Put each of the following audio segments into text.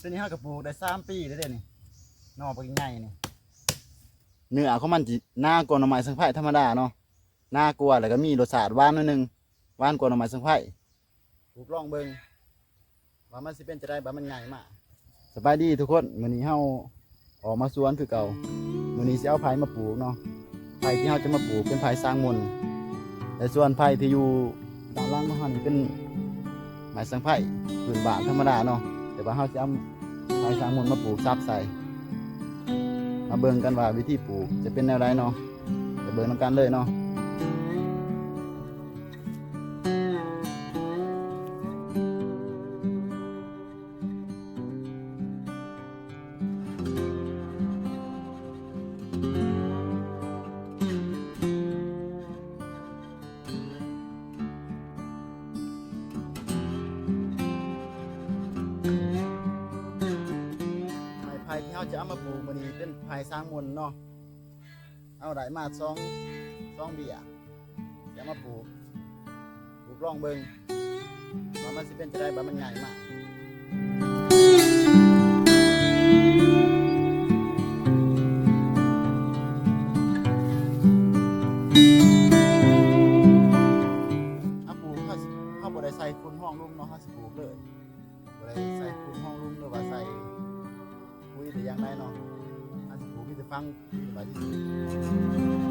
ຕົວນີ້ເຮົາກໍປູກໄດ້ສາມປີແລ້ວເດ້ນີ້ ໜໍ່ບັກໃຫຍ່ນີ້. ເນື້ອຂອງມັນຊິໜາກວ່າໜໍ່ໄມ້ສັງໄພທຳມະດາເນາະ, ໜາກວ່າ ແລ້ວກໍມີລົດຊາດຫວານໜ້ອຍໜຶ່ງ, ຫວານກວ່າໜໍ່ໄມ້ສັງໄພ. ປູກລອງເບິ່ງວ່າມັນຊິເປັນຈັ່ງໃດບາດມັນໃຫຍ່ມາ. ສະບາຍດີທຸກຄົນ, ມື້ນີ້ເຮົາອອກມາສວນຄືເກົ່າ. ມື້ນີ້ຊິເອົາໄຜ່ມາປູກເນາະ. ໄຜ່ທີ່ເຮົາຈະມາປູກເປັນໄຜ່ສາງມົນ ແລະ ສ່ວນໄຜ່ທີ່ຢູ່ດ້ານຫຼັງຂອງເຮົານີ້ເປັນໄມ້ສັງໄພພື້ນບ້ານທຳມະດາເນາະ, ແຕ່ວ່າເຮົາຊິເອົາໄຜ່ສາງມົນມາປູກສັບໃສ່. ມາເບິ່ງກັນວ່າວິທີປູກຈະເປັນແນວໃດເນາະ, ໄປເບິ່ງນຳກັນເລີຍເນາະ. ໄມ້ໄຜ່ທີ່ເຮົາຈະເອົາມາປູກມື້ນີ້ເປັນໄຜ່ສາງມົນເນາະ. ເຮົາໄດ້ມາສອງ ສອງເບ້ຍ ຈະມາປູກ ປູກລອງເບິ່ງວ່າມັນຊິເປັນຈັ່ງໃດບາດມັນໃຫຍ່ມາ. ເຮົາປູກ ເຮົາ ເຮົາບໍ່ໄດ້ໃສ່ຝຸ່ນຮອງລຸ່ມເນາະ, ເຮົາຊິປູກເລີຍ ບໍ່ໄດ້ໃສ່ຝຸ່ນຮອງລຸ່ມ ຫຼືວ່າໃສ່ ປຸ໋ຍແຕ່ຢ່າງໃດເນາະ. ເຮົາຊິປູກມີແຕ່ຝັງດິນໄວ້ຊື່ໆ.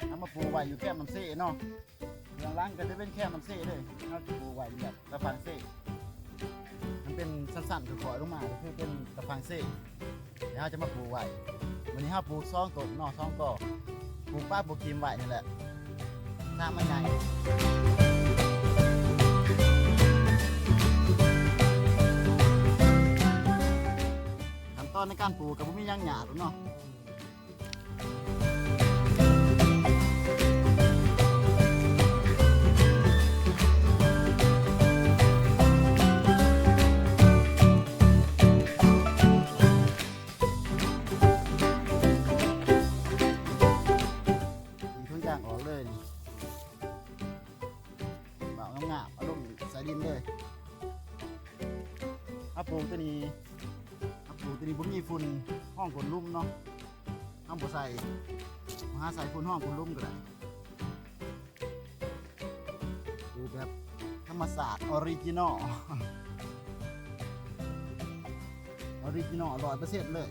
ເຮົາມາປູກໄວ້ຢູ່ແຄມນ້ຳເຊເນາະ, ເບື້ອງຫຼັງກໍຈະເປັນແຄມນ້ຳເຊເລີຍ. ເຮົາຈະປູກໄວ້ແບບຕາຝັ່ງເຊ, ມັນເປັນຊັ້ນໆຄ່ອຍໆລົງມາ ກໍຄືເປັນຕາຝັ່ງເຊ. ແລ້ວເຮົາຈະມາປູກໄວ້. ມື້ນີ້ເຮົາປູກສອງຕົ້ນເນາະ, ສອງກໍ ປູກປະປູກຖິ້ມໄວ້ນີ້ແຫຼະ ຖ້າມັນໃຫຍ່. ຂັ້ນຕອນໃນການປູກກໍບໍ່ມີຫຍັງຍາກເນາະ. ດຶງທຸງຢາງອອກເລີຍນີ້ ເບົາງາມໆ ເອົາລົງໃສ່ດິນເລີຍ. ເຮົາປູກຕົວນີ້ ເຮົາປູກຕົວນີ້ບໍ່ມີຝຸ່ນຮອງກົ້ນຫຼຸມເນາະ, ເຮົາບໍ່ໃສ່ ຫາໃສ່ຝຸ່ນຮອງກົ້ນຫຼຸມກໍໄດ້. ປູກແບບທຳມະຊາດ ອໍຣິຈິນໍ ອໍຣິຈິນໍ ຮ້ອຍເປີເຊັນເລີຍ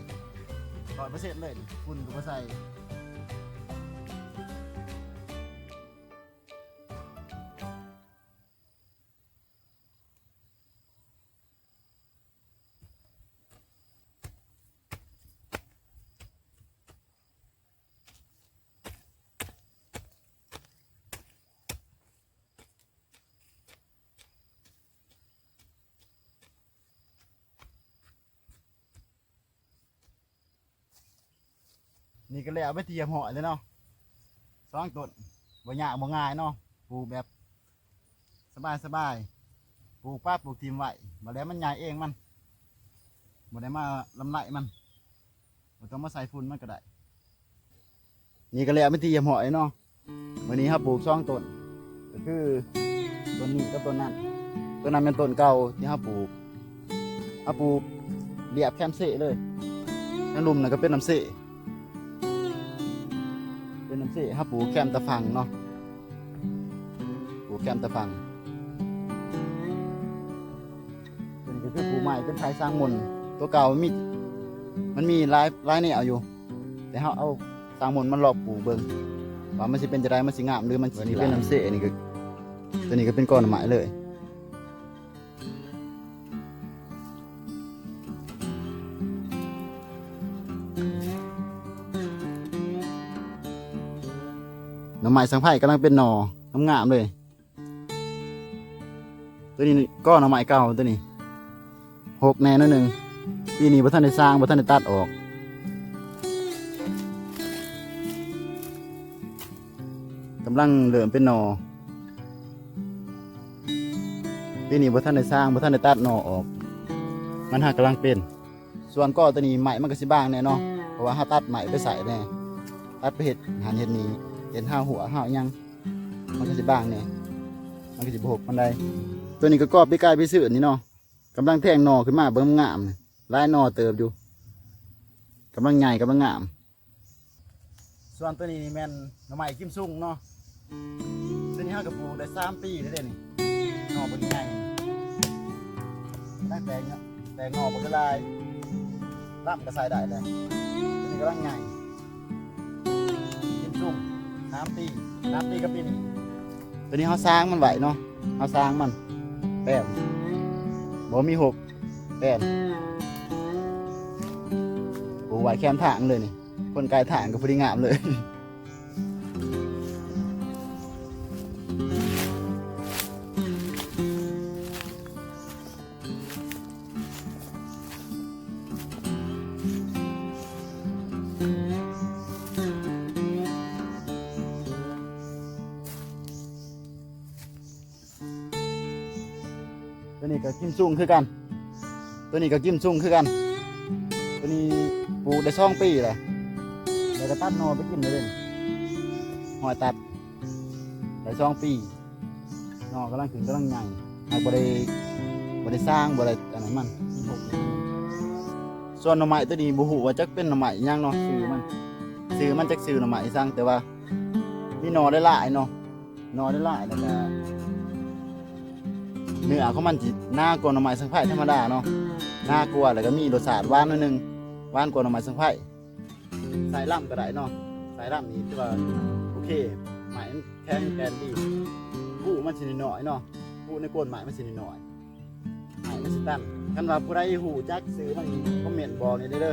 ຮ້ອຍເປີເຊັນເລີຍ, ຝຸ່ນກໍບໍ່ໃສ່. ນີ້ກໍແລ້ວເປັນທີ່ຮຽບຮ້ອຍແລ້ວເນາະ ສອງຕົ້ນ. ບໍ່ຍາກບໍ່ງ່າຍເນາະ, ປູກແບບສະບາຍໆ ປູກປະປູກຖິ້ມໄວ້ ບາດແລ້ວມັນໃຫຍ່ເອງມັນ, ບໍ່ໄດ້ມາລຳໄລມັນ, ບໍ່ຕ້ອງມາໃສ່ຝຸ່ນມັນກໍໄດ້. ນີ້ກໍແລ້ວເປັນທີ່ຮຽບຮ້ອຍເນາະ. ມື້ນີ້ເຮົາປູກສອງຕົ້ນ ກໍຄືຕົ້ນນີ້ກັບຕົ້ນນັ້ນ. ຕົ້ນນັ້ນແມ່ນຕົ້ນເກົ່າທີ່ເຮົາປູກ, ເຮົາປູກລຽບແຄມເຊເລີຍ. ທາງລຸ່ມນັ້ນກໍເປັນນ້ຳເຊ ເປັນນ້ຳເຊ, ເຮົາປູກແຄມຕາຝັ່ງເນາະ, ປູກແຄມຕາຝັ່ງ. ຕົວນີ້ກໍຄືປູກໃໝ່ ເປັນໄຜ່ສາງມົນ. ຕົວເກົ່າມັນມີ ມັນມີຫຼາຍ ຫຼາຍແນວຢູ່. ແລ້ວເຮົາເອົາສາງມົນມາລອບປູກເບິ່ງ ວ່າມັນຊິເປັນຈັ່ງໃດ, ມັນຊິງາມ ຫຼືມັນຊິເປັນນຳເສ. ອັນນີ້ກໍ ຕົວນີ້ກໍເປັນກໍໜໍ່ໄມ້ເລີຍ. ໜໍ່ໄມ້ສັງໄພກຳລັງເປັນໜໍ່ງາມໆເລີຍ. ຕົວນີ້ກໍໜໍ່ໄມ້ເກົ່າ ຕົວນີ້ຫົກແດ່ໜ້ອຍໜຶ່ງ. ປີນີ້ບໍ່ທັນໄດ້ສ້າງ ບໍ່ທັນໄດ້ຕັດອອກ. ກຳລັງເລີ່ມເປັນໜໍ່. ປີນີ້ບໍ່ທັນໄດ້ສ້າງ ບໍ່ທັນໄດ້ຕັດໜໍ່ອອກ. ມັນຫາກກຳລັງເປັນ. ສ່ວນກໍຕົວນີ້ໄມ້ມັນກໍຊິບາງແດ່ເນາະ ເພາະວ່າເຮົາຕັດໄມ້ໄປໃສ່ແດ່ ຕັດໄປເຮັດຫັ້ນເຮັດນີ້ ເຮັດຮາວຮົ້ວຮາວຫຍັງ ມັນກໍຊິບາງແດ່ ມັນກໍຊິບໍ່ຫົກປານໃດ. ຕົວນີ້ກໍກໍປີກາຍປີຊືນນີ້ເນາະ ກຳລັງແທງໜໍ່ຂຶ້ນມາເບິ່ງງາມ ຫຼາຍໜໍ່ເຕີບຢູ່ ກຳລັງໃຫຍ່ ກຳລັງງາມ. ສ່ວນຕົວນີ້ນີ້ແມ່ນໜໍ່ໄມ້ກິມຊຸງເນາະ. ຕົວນີ້ເຮົາກໍປູກໄດ້ສາມປີແລ້ວເດ້ນີ້ ໜໍ່ເພິ່ນໃຫຍ່ ຕັ້ງແຕ່ ແຕກໜໍ່ບັກຫຼາຍ ລຳກໍໃສ່ໄດ້ແລ້ວ. ຕົວນີ້ກຳລັງໃຫຍ່ ກິມຊຸງ ສາມປີ ສາມປີກັບປີນີ້. ຕົວນີ້ເຮົາສ້າງມັນໄວ້ເນາະ ເຮົາສ້າງມັນແປນ ບໍ່ມີຫົກ ແປນ ປູກໄວ້ແຄມທາງເລີຍນີ້. ຄົນກາຍທາງກໍພໍດີງາມເລີຍ. ຕົວນີ້ກໍກິມຊຸງຄືກັນ ຕົວນີ້ກໍກິມຊຸງຄືກັນ. ຕົວນີ້ປູກໄດ້ສອງປີແລ້ວ ແລ້ວກໍຕັດໜໍ່ໄປກິນແລ້ວເດ້ ຫ້ອຍຕັດໄດ້ສອງປີ ໜໍ່ກຳລັງຂຶ້ນກຳລັງໃຫຍ່ ຫາກບໍ່ໄດ້ ບໍ່ໄດ້ສ້າງ ບໍ່ໄດ້ອັນນັ້ນມັນ. ສ່ວນໜໍ່ໄມ້ຕົວນີ້ບໍ່ຮູ້ວ່າຈັກເປັນໜໍ່ໄມ້ຫຍັງເນາະ ຊື່ມັນ ຊື່ມັນຈັກຊື່ໜໍ່ໄມ້ອີ່ສັງ ແຕ່ວ່າມີໜໍ່ຫຼາຍໆເນາະ ໜໍ່ຫຼາຍໆ ແລ້ວກະເນື້ອຂອງມັນຊິໜາກວ່າໜໍ່ໄມ້ສັງໄພທຳມະດາເນາະ ໜາກວ່າ ແລ້ວກະມີລົດຊາດຫວານໜ້ອຍໜຶ່ງ ຫວານກວ່າໜໍ່ໄມ້ສັງໄພ. ໃສ່ລຳກໍໄດ້ເນາະ ໃສ່ລຳນີ້ຖືວ່າໂອເຄ ໄມ້ມັນແຂງແກ່ນດີ. ພູມັນຊິນ້ອຍໆເນາະ ພູໃນໂກນໄມ້ມັນຊິນ້ອຍໆ ໄມ້ມັນຊິຕັນ. ຄັນວ່າຜູ້ໃດຮູ້ຈັກຊື່ມັນ ຄອມເມັນບອກແດ່ເດີ ເ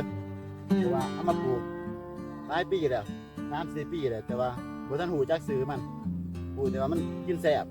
ພາະວ່າເອົາມາປູກຫຼາຍປີແລ້ວ ສາມສີ່ປີແລ້ວ ແຕ່ວ່າບໍ່ທັນຮູ້ຈັກຊື່ມັນ ຮູ້ແຕ່ວ່າມັນກິນແຊບ.